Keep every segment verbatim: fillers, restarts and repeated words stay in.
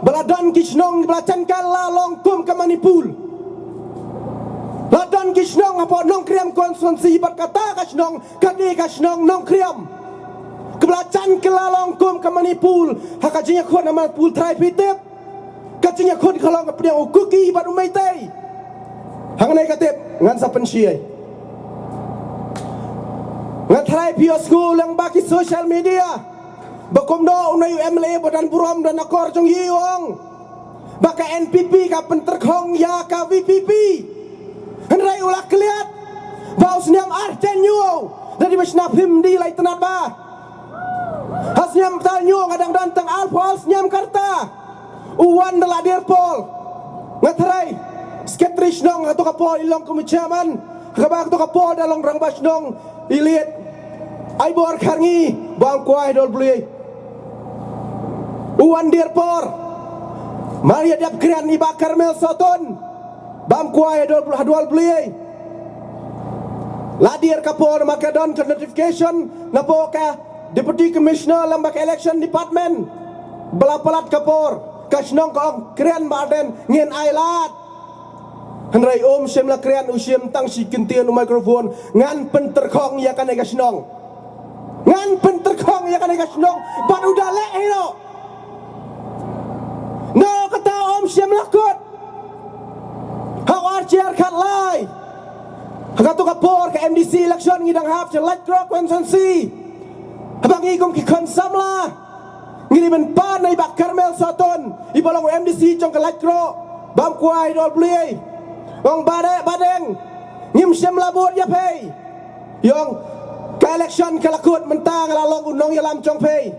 Ba la don ki shnong ba la jan kylla long kum ka Manipur. La don ki shnong hapoh Nongkrem constituency bad kata ka shnong ka dei ka shnong Nongkrem. Kaba la jan kylla long kum ka Manipur. Ha ka jingïakhun ha Manipur trai phi tip. Ka jingïakhun ka long ka pdiang u Kuki bad u Meitei. Hangne ka tip ngan sa pynshai. Nga trai phi ïohsngew lang ba ki social media. Ba kumno u nai u M L A ba don burom don akor jong i u ong ba ka N P P ka pyntyrkhong ïa ka V P P. Hynrei u la klet ba u snem ar ten ïoh da di ba shna phim di lai tnat ba ha snem tal ïoh nga dang don tang ar pol snem karta. U wan da la dir pol. Nga trai. Secretary shnong ha tu ka pol i long kum chairman. Kaba ha tu ka pol da long rangbah shnong i liet. Ai bor kharngi bang kwai dol bli. U wan dir por. Maria dep kren i ba Carmel Soton. Bam kwai dol bli. La dir ka por ma ka don ka notification na po ka Deputy Commissioner lem bad ka Election Department. Ba la palat ka por ka shnong ka ong kren ba den ngin ai lad. Hynrei um shim la kren u shim tang shi kyntien u microphone ngan pyntyrkhong ïa kane ka shnong. Ngan pyntyrkhong ïa kane ka shnong bad u da leh hi no. No kata um shim la kut. Ha u ar hajar khatlai. Ha katu ka por ka M D C election ngi dang hap sha Laitkroh constituency. Haba ngi kum ki khun samla ngi dei ban pan na i Bah Carmel Soton i ba long M D C jong ka Laitkroh. Bam kwai dol bli. Ong badeng badeng ngim shim la bud ïa phi. Ïong ka election ka la kut mynta nga la long u nongïalam jong phi.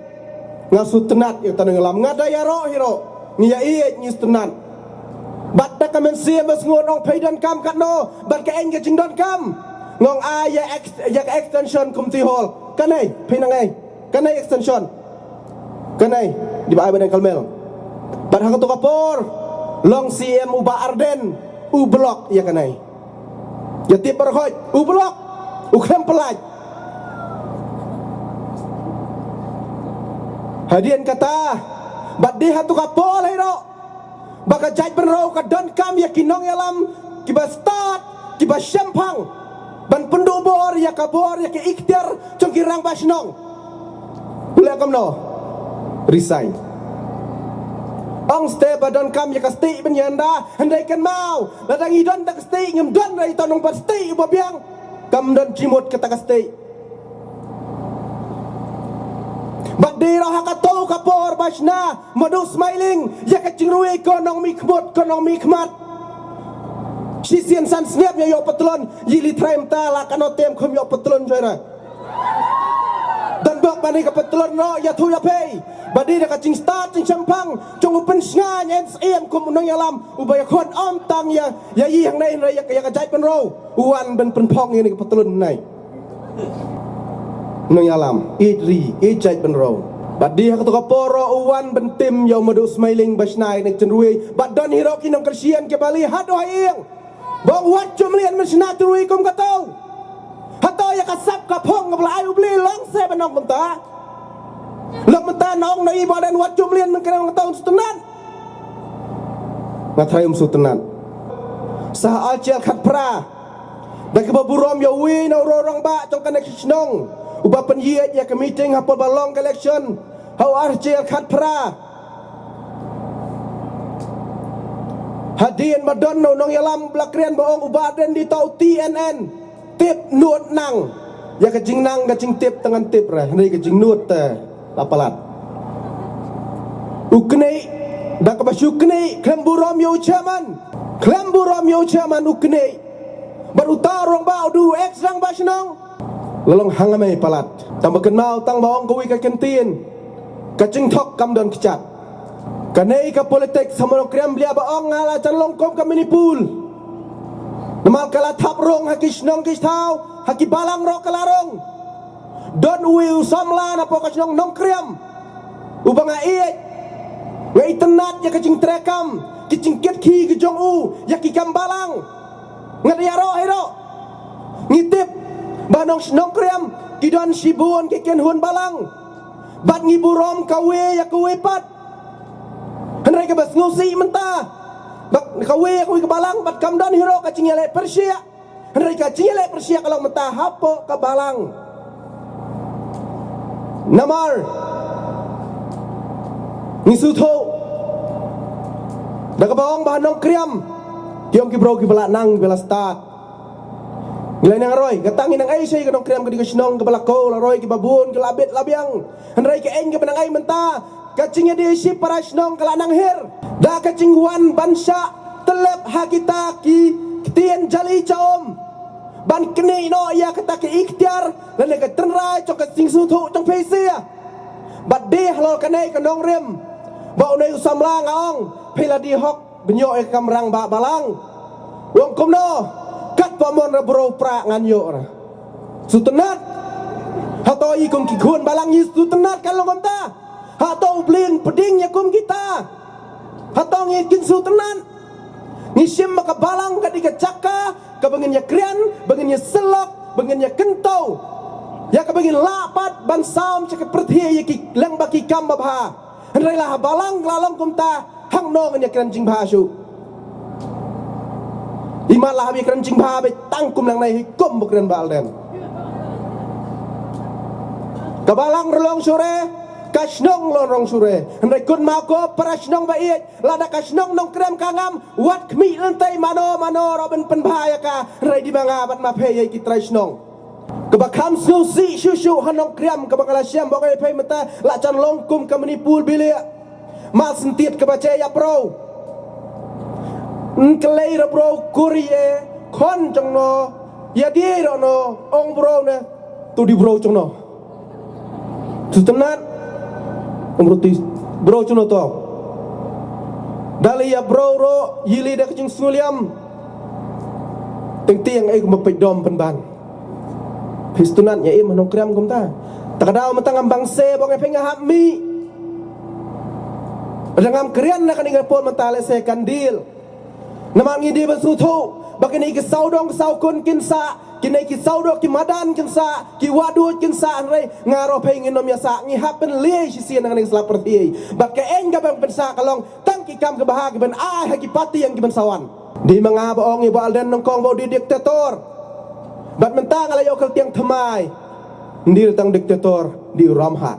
Nga sngewtynnat ïa ka nongïalam nga da ïaroh hi ruh. Ngi ïa ïeit ngi sngewtynnat. Bad da ka mynsiem ba sngew nong phi donkam katno bad ka eng ka jingdonkam. Ngong ai ïa ex ïa ka extension community hall. Kane phi nang ai kane extension. Kane di ba ai ba dang kalmel. Bad ha katu ka por long C M u Bah Ardent u block ïa kane. Ïa tip baroh u block u khlem pynlait. Hadien kata bad dei ha tu ka por hi ruh ba ka jaitbynriew ka donkam ïa ki nongïalam kiba stad kiba shemphang ban pynduh bor ïa ka bor ïa ki ikhtiar jong ki rangbah shnong. U leh kumno? Resign. Ong step ba donkam ïa ka stieh ban ïa nda hynrei kynmaw lada ngi don da ka stieh ngim don da ito nongbat stieh uba biang. Kam don jingmut kata ka stieh. Bad dei ruh ha kato ka por ba shna Madu Smiling ïa ka jingrwai ko nongmihkhmut ko nongmihkhmat. Shisien san snem ïa ïoh patlon ïa li thrai mynta la kano tem khum ïoh patlon joi ra. Don bok ba ni ka patlon no ïa thu ïa pei ba dei da ka jingstad jingshemphang jong u pynshngaiñ N S M kum u nongïalam uba ïakhun ym tang ïa ïa i hangne hynrei ïa ka jaitbynriew u wan ban pynphong ïa ni ka patlon nai. Nongïalam ïeit ri ïeit jaitbynriew. Bad dei ha kato ka por ruh u wan ban tim ïa u Madu Smiling ba shna ïa ni ka jingrwai bad don hi ruh ki nongkyrshan kiba li haduh ha ïing. Ba ong wat jumlien men shna tyrwi kum kato. Hato ïa ka sap ka phong kaba la ai u Blei long se ban ong kumta. Long mynta na ong na i ba den wat jumlien men kren kato un sutynat. Nga trai um sutynat. Sa ha Alchiel khatphra da kaba burom ïa uwei na u rangbah jong kane ka shnong uba pynïaid ïa ka meeting ha por ba long ka election. Ha u Alchiel khatphra. Hadien ba don u nongïalam ba la kren ba ong u Bah Ardent dei uto u T N N. Tip nud nang ïa ka jingnang ka jingtip tang ngan tip re hynrei ka jingnud te la palat. U knieh da kaba shu knieh khlem burom ïa u chairman. Khlem burom ïa u chairman u knieh. Bad uta u rangbah u dei u ex rangbah shnong. La long hangmei palat. Tang ba kynmaw tang ba ong kawei ka kyntien. Ka jingthok kam don kjat. Kane ka politik sa mano kriam blia ba ong nga la jan long kum ka Manipur. Namar ka la thap rong ha ki shnong ki thaw ha ki balang ruh ka la rong. Don uwei u samla na pok ka shnong Nongkriam. Uba nga ïeit nga itynnat ïa ka jingtrekam ki jingkit ki ki jong u ïa ki kam balang. Nga da ïaroh ïaroh ngi tip ba nong Nongkriam ki don shibun ki kynhun balang. Bad ngi burom kawei ïa kawei pat. Hynrei Kaba sngewsih mynta, bad kawei kawei ka balang bad kam don hi ruh ka jingïaleh pyrshah. Hynrei ka jingïaleh pyrshah ka long mynta hapoh ka balang. Namar ngi sngewthuh da kaba ong ba ha Nongkrem ki ong ki briew kiba la nang ba la stad. Ngi la nang roi, kata ngi nang ai sha ka Nongkrem ka dei ka shnong kaba la khaw, la roi kiba bun, ka la bit la biang. Hynrei ka eng kaba nang ai mynta, ka jingïadei shi para shnong ka la nang her da ka jingwan ban shah tyllep ha kita ki ktien jali jawm ban knieh noh ïa kata ka iktiar lane ka tynrai jong ka jingsngewthuh jong phi sha. Bad dei halor kane ka Nongkrem ba une u samla nga ong, phi la dei hok ban ïoh ïa ka kamram ba balang. U ong kumno, katba mon ra bro pra ngan ïoh ra. Sngewtynnat. Hato i kum ki khun balang i sngewtynnat ka long kumta? Hato u Blei un pdiang ïa kum kita? Hato ngi kin sngewtynnat? Ngi shim ba ka balang ka dei ka jaka kaba ngin ïakren, ba ngin ïasyllok, ba ngin ïakynthei ïa kaba ngin lah pat ban sam sha ka pyrthei ïa ki leng bad ki kam babha. Hynrei la ha balang la long kumta, hangno ngin ïakren jingbha shuh? Imat la hap ïakren jingbha beit tang kum nangne hi kum ba kren ba Alden. Ka balang ruh long shuh re, ka shnong ruh long shuh re. Hynrei kynmaw ko para shnong ba ïeit, lada ka shnong Nongkrem ka ngam, wat khmih lynti mano mano ruh ban pynbha ïa ka, hynrei dei ma nga bad ma phi ïa ki trai shnong. Kaba kham sngewsih shuh shuh ha Nongkrem kaba nga la shem ba nga ïa phi mynta la jan long kum ka Manipur bilik. Ma sentiat kaba che ïa bro. Ngi kylli ra bro kur ïa khon jong no, ïa dei ruh no, ong bro ne, to dei bro jong no. Sngewtynnat, ong bro, to dei bro jong no to. Da lei ïa bro ruh, ïa lei da ka jingsngewliam. Teng teng ai kumba peit dom pynban. Phi sngewtynnat ïa im ha Nongkrem kumta. Ta ka daw mynta ngam bang se ba nga phi nga hap mih. Lada ngam kren na kane ka por mynta lehse kan deal. Namar ngi dei ban sngewthuh ba kine ki sawdong sawkun kin sah, kine ki sawdong ki madan kin sah, ki wahduid kin sah, hynrei nga ruh phi ngin ym ïa sah, ngi hap ban leh shisien na kane ka sla pyrthei. Bad ka eng kaba phin sah ka long tang ki kam kiba ha kiban ai ha ki party ïa kiban sa wan. Dei ma nga ba ong ïa Bah Alden nyngkong ba u dei diktator. Bad mynta nga la ïoh kyrteng thymmai. Ndei tang diktator, dei u Ramhah.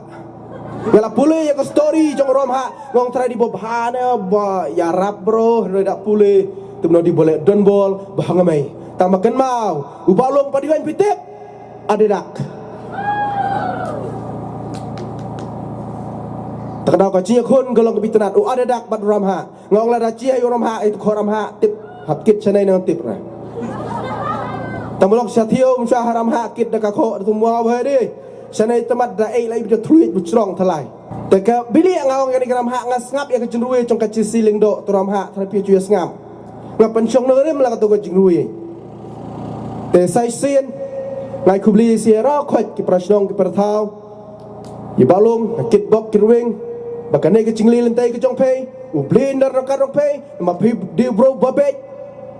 Nga la pule ïa ka story jong u Ramhah, nga ong trai dei ba bha ne ba ïarap bro, hynrei da pule, te mano dei ba leh donbor, ba hangmai. Tang ma kynmaw, u Bah Lum pat dei u N P tip. Adedak. Ta ka daw ka jingïakhun ka long kaba itynnat, u Adedak bad u Ramhah. Nga ong lada jia ïa u Ramhah, ïa u Ramhah tip, hap kit shane nang tip ra. Tang ba lok sha thiew, um sha ha Ramhah kit da ka khoh, da tum wa wa de. Shane tymmat da ei lai bida thluit bu chrong thalai. Te ka bilik nga ong ïa kane ka Ramhah nga sngap ïa ka jingrwai jong ka Jesse Lyngdoh, to Ramhah, tang phi ju ïa sngap. Nga pynshong nongrim la kato ka jingrwai. Te sa shisien, nga ai khublei ïa shi ïa ra khoit ki para shnong ki para thaw. Ïa Bah Lum, nga kit bok kit rwiang, ba kane ka jingleh lynti ka jong phi, u Blei un don ryngkat bad phi, namar phi dei u bro ba beit,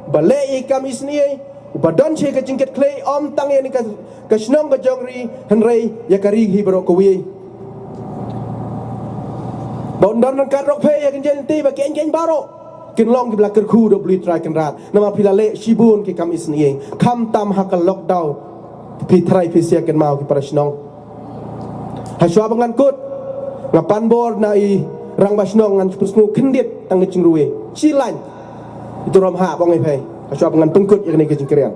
ba leh ïa ki kam isynei, uba don shi ka jingkitkhlieh, ym tang ïa kane ka, ka shnong ka jong ri, hynrei ïa ka ri hi baroh kawei. Ba un don ryngkat bad phi, ïa ka jingleh lynti, ba ki eng ki eng baroh kin long kiba la kyrkhu da u Blei Trai Kynrad. Namar phi la leh shibun ki kam isynei, khamtam ha ka lockdown, phi tharai phi sngewkynmaw ki para shnong. Hashwa ba ngan kut, nga pan bor na i rangbah shnong ngan shu pynsngew khyndiat tang ka jingrwai. Shi lain. Ïa u Ramhah ba ong ïa phi. Hashwa ba ngan pynkut ïa kane ka jingkren.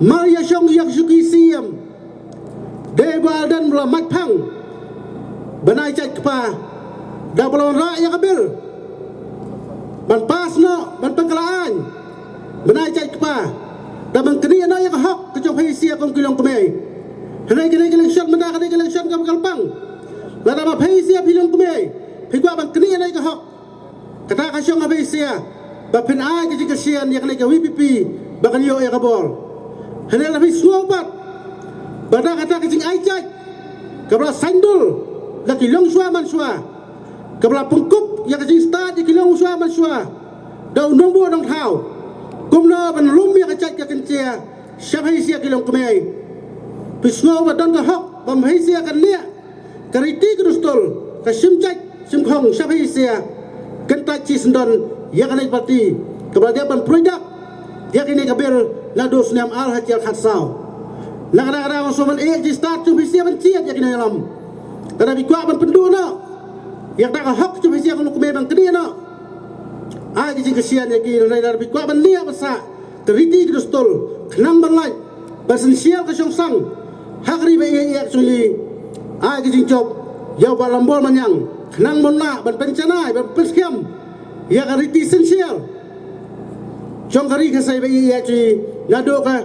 Mar ïa shong ïa ka shuki siem. Dei ba don ba la mat phang. Ba nai jait kpa. Da ba la wanrah ïa ka bill ban pass noh, ban pynkylla aiñ ban ai jait kpa, da ban knieh noh ïa ka hok ka jong phi sha kum ki longkmie. Hynrei kane ka election mynta, kane ka election kaba kyrpang, lada ba phi sha phi longkmie phi kwah ban knieh noh ïa ka hok, kata ka shong ha phi sha ba phin ai ka jingkyrshan ïa kane ka V P P ba kan ïoh ïa ka bor. Hynrei lada phi sngew pat ba da kata ka jingai jait kaba la saiñdur da ki longshuwa manshuwa, kaba la pynkup ïa ka jingstad ïa ki longshuwa manshuwa da u nongbuh nongthaw, kumno ban lum ïa ka jait ka kynja sha phi sha ki longkmie. Phi sngew ba don ka hok ba phi sha kan leh ka riti ka dustur, ka shim jait shim khong sha phi sha, kyntait shisyndon ïa kane ka parti kaba la dep ban pynroi dak ïa kane ka bill naduh u snem ar hajar khatsaw. Na kata ka daw nga sngewbha ban ïeh jingstad jong phi sha ban jied ïa kine ki nongïalam. Lada phi kwah ban pynduh noh ïa kata ka hok jong phi sha ki longkmie ban knieh noh, ai ka jingkyrshan ïa ki. Hynrei lada phi kwah ban leh ban sah ka riti ka dustur khnang ban lait ban synshar ka shongsang ha ka ri ba ïeit jong ngi, ai ka jingjop ïa u Bah Lambor Manyang khnang ban lah ban pynjanai, ban pynskhem ïa ka riti synshar jong ka ri Khasi ba ïeit jong ngi, naduh ka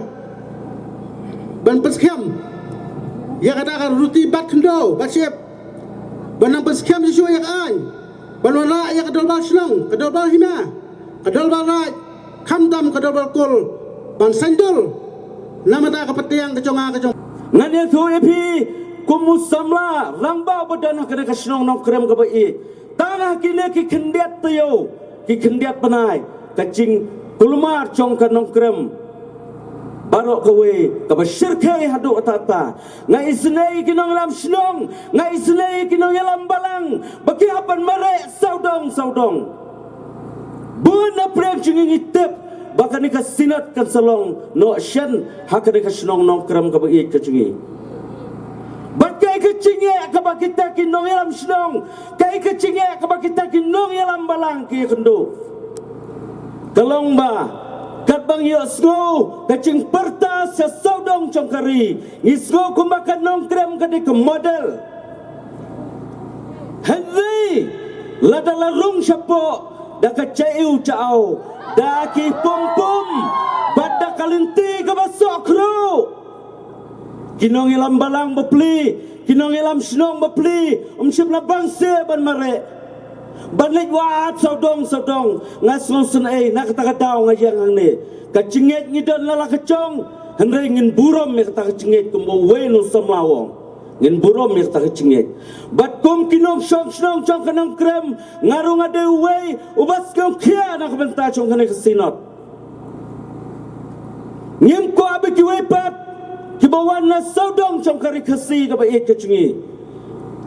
ban pynskhem ïa kata ka ruti bat khyndew bat shyiap, ban nang pynskhem shuh shuh ïa ka aiñ, ban wanrah ïa ka dorbar shnong, ka dorbar hima, ka dorbar raid, khamtam ka dorbar kul, ban saiñdur namar ka pateng ka jong nga ka jong. Ngan ïathuh ïa phi kum u samla rangbah ba don ha kane ka shnong Nongkrem kaba ïeit. Tang ha kine ki khyndiat taïew, ki khyndiat bnai, ka jingkulmar jong ka Nongkrem baroh kawei kaba shyrkhei haduh katta katta. Nga isynei ïa ki nongïalam shnong, nga isynei ïa ki nongïalam balang ba ki hap ban mareh sawdong sawdong. Bun na pdeng jong ngi ngi tip ba kane ka Synod kan sa long noh shen ha kane ka shnong Nongkrem kaba ïeit ka jong ngi. Bad kaei ka jingeh kaba kita ki nongïalam shnong, kaei ka jingeh kaba kita ki nongïalam balang ki ïakynduh? Ka long ba katba ngi ïohsngew ka jingpyrta sha sawdong jong ka ri, ngi sngew kumba ka Nongkrem ka dei ka model. Hynrei lada la rung shapoh da ka jaiu jaau, da ki pum pum bad da ka lynti kaba soh khruh, ki nongïalam balang bapli, ki nongïalam shnong bapli, ym shym la bang seh ban mareh, ban leit wad sawdong sawdong. Nga sngewsynei na kata ka daw nga ïeng hangne. Ka jingngeit ngi don la la ka jong, hynrei ngin burom ïa kata ka jingngeit kumba uwei u samla u ong. Ngin burom ïa kata ka jingngeit. Bad kum ki nongshong shnong jong ka Nongkrem, nga ruh nga dei uwei uba sngewkhia na ka bynta jong kane ka Synod. Ngim kwah ba kiwei pat kiba wan na sawdong jong ka ri Khasi kaba ïeit ka jong ngi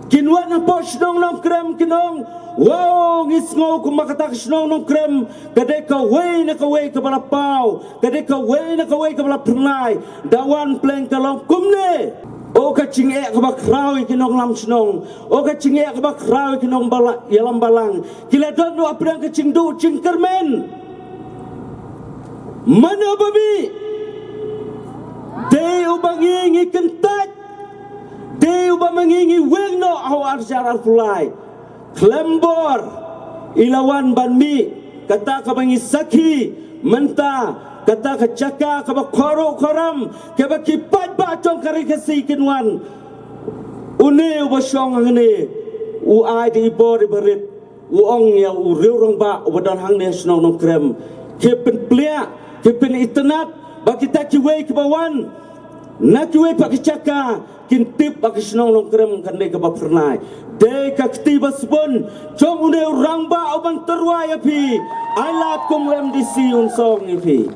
kin wan hapoh shnong Nongkrem kin ong, wow, ngi sngew kumba kata ka shnong Nongkrem ka dei kawei na kawei kaba la paw, ka dei kawei na kawei kaba la phyrnai. Da wan pleng ka long kumne. O ka jingeh kaba khraw ïa ki nongïalam shnong, o ka jingeh kaba khraw ïa ki nongïalam balang. Ki la don ruh hapdeng ka jingduh jingkyrmen. Mano ba mih? Dei uba ngi ngi kyntait, dei uba ma ngi ngi weng noh ha u ar hajar arphew lai. Khlem bor i la wan ban mih kata kaba ngi sakhi mynta, kata ka jaka kaba khoro khoram, kaba ki paidbah jong ka ri Khasi kin wan. Une uba shong hangne u ai da i bor iba rit, u ong ïa u riew rangbah uba don hangne ha shnong Nongkrem, ki pynpliah, ki pynitynnad ba kita kiwei kiba wan na kiwei pat ki jaka kin tip ba ka shnong Nongkrem kan dei kaba phyrnai. Dei ka kti ba sbun jong une u rangbah uban tyrwa ïa phi. Ai lad kum u M D C un song ïa phi.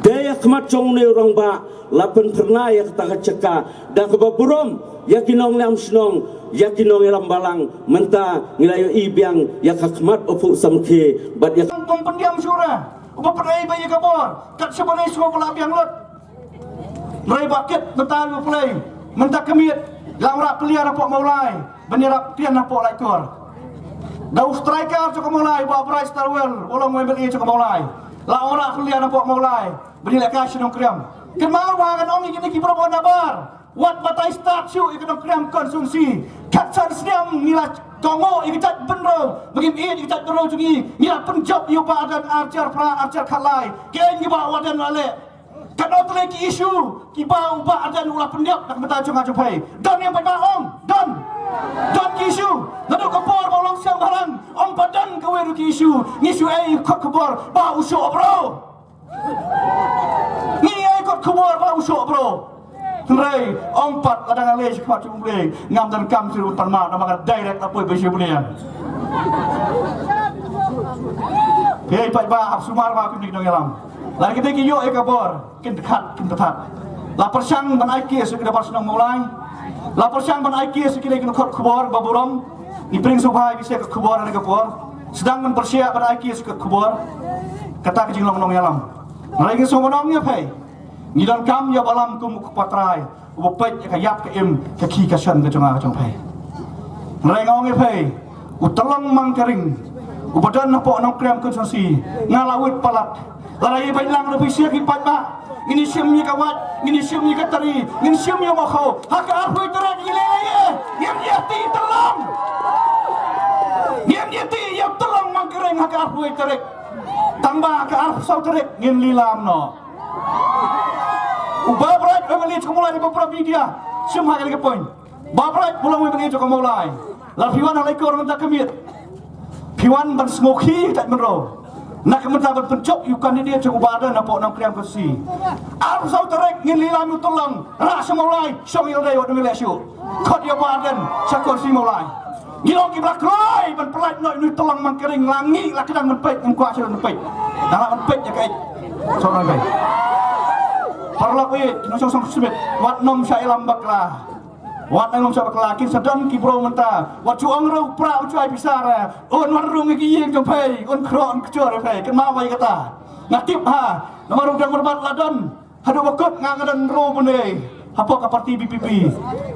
Dei ha khmat jong une u rangbah la pynphyrnai ïa kata ka jaka da kaba burom ïa ki nongïalam shnong, ïa ki nongïalam balang. Mynta ngi la ïohi biang ïa ka khmat u phuh samrkhie bad ïa ka. Kum pyndiam shura uba pynei ba ïa ka bor kat shaba nei sngewbha la biang lut. Hynrei ba kit mynta u Blei, mynta ka miet la wanrah pylliar hapoh Mawlai ban ïarap tian hapoh Laitkor. Da u striker jong ka Mawlai, Bah Bryce Tarwel, u long u M L A jong ka Mawlai, la wanrah pylliar hapoh Mawlai ban ïalehkai sha Nongkrem. Kynmaw ba ngan ong ïa kine ki briew ba nabar, wat batai stad shuh ïa ka Nongkrem constituency. Khatsan snem ngi la Ka ngoh ïa ka jaitbynriew, ba ngim ïeit ïa ka jaitbynriew jong ngi, ngi la pynjop ïa u Bah Ardent ar hajar phra, ar hajar khatlai. Keiñ kiba u Ardent u la leh. Katno tylli ki issue kiba u Bah Ardent u la pynïap na ka bynta jong nga jong phi. Don ïa u paidbah ong, don. Don ki issue. Naduh ka por ba u long seng bhalang, ong ba don kawei ruh ki issue. Ngi shu ai kot khubor ba u shoh bro. Ngi ai kot khubor ba u shoh bro. Hynrei ong pat lada nga leit sha khmat jong U Blei, ngam donkam shuh ban pan map namar nga direct la poi ba sha U Blei. Hei paidbah, ap sumar ba kum ki nongïalam. Lada ki dei ki ïoh ïa ka bor, kin pyrkhat, kin pyrkhat. La pyrshang ban ai case ïa ki dei bar shnong Mawlai. La pyrshang ban ai case ïa ki dei ki kot khubor ba burom. Ngi pyrshang sngewbha ïa ki sha ka khubor ha kane ka por. Sdang ban pyrshah ban ai case ïa ka khubor. Kata ka jinglong nongïalam. Hynrei ngi sngewbha ong ïa phi, ngi donkam ïa u Bah Lam kum u kpa trai uba peit ïa ka ïap ka im, ka khie ka shan ka jong nga ka jong phi. Hynrei nga ong ïa phi, u Tyllong Mangkering uba don hapoh Nongkrem constituency, nga la wit palat. Lada ïa beit lang da phi sha ki paidbah, ngin ïa shim ïa ka wait, ngin ïa shim ïa ka tari, ngin shim ïa u makhaw. Ha ka arphew tarik ngi leh ïa, ngin ïa tih Tyllong. Ngin ïa tih ïa u Tyllong Mangkering ha ka arphew tarik. Tang ba ka arphew saw tarik ngin lilam noh. U Bah Bright u M L A jong ka Mawlai, u Bah Bright, media, shim ha kane ka point. Bah Bright u long u M L A jong ka Mawlai. Lada phi wan ha Laitkor mynta ka miet, phi wan ban sngewkhia ïa ka jaitbynriew na ka bynta ban pynjop ïa u candidate jong u Bah Ardent hapoh Nongkrem constituency. Arphew saw tarik ngin lilam ïa u Tyllong, rah sha Mawlai, shong ïa lade wat ym leh shuh. Khot ïa u Bah Ardent sha constituency Mawlai. Ngi long kiba la kloi ban pyllait noh ïa u Tyllong Mangkering, la ngi la kdang ban peit, ngim kwah shuh ban peit. Nga lah ban peit ïa kaei. Sngewbha ïa kaei. Paralok ïeit, nongshong sngewsmit, wat nym shah ïalam bakla. Wat nym shah bakla, kin sa don ki briew mynta. Wat ju ong ruh pra u ju ai pisa re. Un wan rung ïa ki ïing jong phi, un khroh un kjor ïa phi. Kynmaw ïa kata. Nga tip ha, namar u dang marbat la don. Haduh ba kut nga, nga don ruh bun ei hapoh ka party B P P.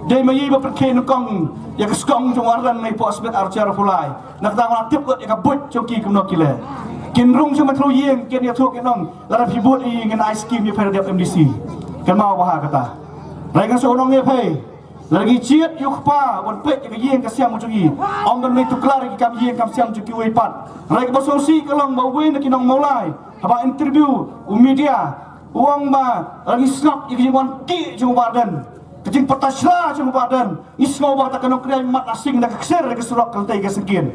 Dei ma ïa ba pynkhie nyngkong ïa ka skong jong u Ardent na i poh sbit archer pulai. Na kata nga tip lut ïa ka buit jong ki kumno ki leh. Kin rung sha ma tlu ïing, kin ïathuh kin ong, lada phi bud ïa ngi, ngin ai skim ïa phi da dep M D C. Kynmaw bha kata. Hynrei nga shu ong ïa phi, lada ngi jied ïa u kpa ban peit ïa ka ïing ka sem jong ngi, ym ban mih tuklar ïa ki kam ïing kam sem jong kiwei pat. Hynrei kaba sngewsih ka long ba uwei na ki nong Mawlai, haba interview u media, u ong ba, lada ngi sngap ïa ka jingwan kiew jong u Bah Ardent, ka jingpyntashla jong u Bah Ardent, ngi sngew ba kata ka Nongkrem mat la sing da ka ksir, da ka surok, ka lynti ka syngkien.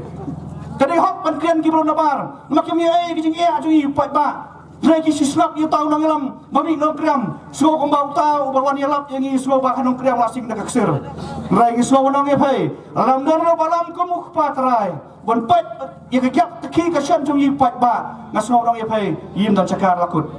Ka dei hok ban kren ki briew nabar, namar kim ïohi ïa ka jingeh jong ngi paidbah. Hynrei ki shu sngap ïa uta u nongïalam ba mih Nongkrem, sngew kumba uta uba wan ïalap ïa ngi, sngew ba ka Nongkrem la sing da ka ksir. Hynrei ngi sngew ban ong ïa phi, lada ym don ruh u Bah Lam kum u kpa trai ban peit ïa ka ïap ka khie ka shan jong ngi paidbah, nga sngew ban ong ïa phi, ym don shakar la kut.